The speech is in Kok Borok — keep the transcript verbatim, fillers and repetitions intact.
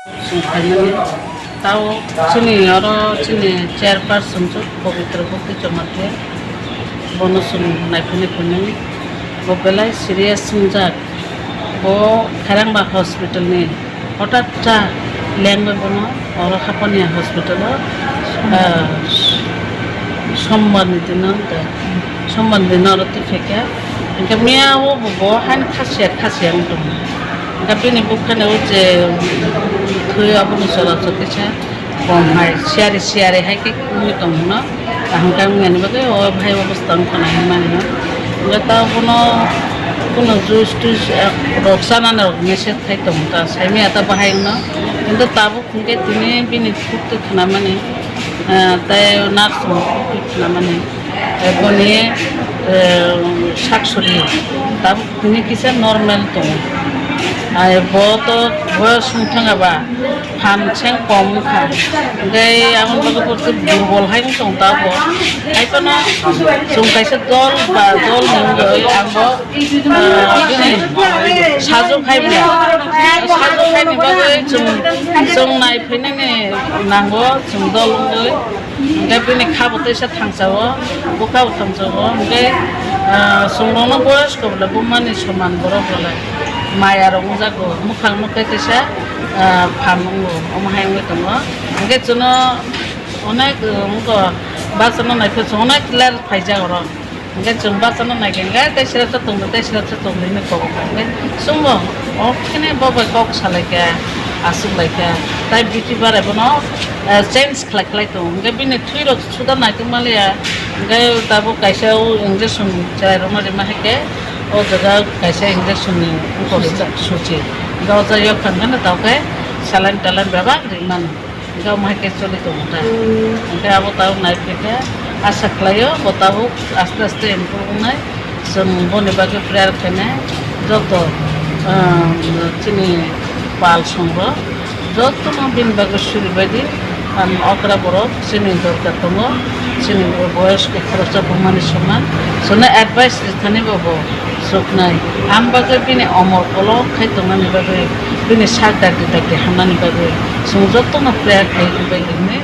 Chwng phaimani tao chini oro chini chairperson chwng Pabitra Bhakti Jamatia, bono chwng naiphani phaimani. Bo belai serious wngjak. Bo Khairangba hospital ni hotat cha lengwi bono oro Hapania hospital o, ah, sombar ni dino, sombar ni dino oro twi phaikha. Hingke miya o bo, bo haino khasiya khasiya wng tongo. Hingke bini bukhani o je thwi aboni chora chor kisa kom hai siyari siyari hai khe wngwi tongo no. Kaham khe wngmani bagwi o bhai o bwskango khna hwnmani no. Hingke ta bono kuno juice tuice, eh, rok chanani rok message khai tongo ta, saimaya ta bahai wngno. Kintu tabuk hingke tini bini khuk twi khnamani, eh, tei nurse rok khuk twi khnamani. Eh, boni, eh, sak suri tabuk tini kisa normal tongo. Ai bo to boyos wng thanga ba, phan seng kom wngkha. Hingke aboni bagwi bo twi durbol hai wng tong ta bo. Hai phano chwng kaisa dol ba dol ni wngwi ang bo, ah, bini sajwk hai bini, sajwk hai ni bagwi chwng, chwng nai phainani nango chwng dol wngwi. Hingke bini kha bo teisa thangsa o, bwkha bo thangsa o. Hingke, ah, chwng rokno boyos kobole bumani soman borok rok le maya rok wngjago, mwkhang no khe teisa, ah, phan wngo, omo hai wngwi tongo. Hingke chwngno onek, ah, wngkha, bachano naikhe chwng onek ler phaijak oro. Hingke chwng bachano naikhe hingke tei srepsa tongdi, tei srepsa tongdi hinwi kok kha. Hingke chwngbo o khene bo bai kok salaikha, aswk laikha. Tai B P barai bono, ah, change khlai khlai tongo. Hingke bini thwi rok suda naitwk manliya. Hingke tabuk kaisa o injection chwrai rokno rima hai khe o jaga kaisa injection ni wngkok rijak suchi. Hingke o jaga yok thang kheno tamo khe saline taline bebak rimani. Hingke omo hai khe choli tongo ta. Hingke abo tabuk nai phai khe asa khlaio bo tabuk aste aste improve wngnai. Chwng boni bagwi prayer khainai joto, ah, chini pal songrok jotono bini bagwi suri baidi, um, okra borok chini dorkar tongo, chini boyos khoroksa bumani soman, chwngno advice rithani bo bo suknai. Am bagwi bini omor kolok khai tongnani bagwi, bini sak dakti dakti hamnani bagwi chwng jotono prayer khai bai hinwi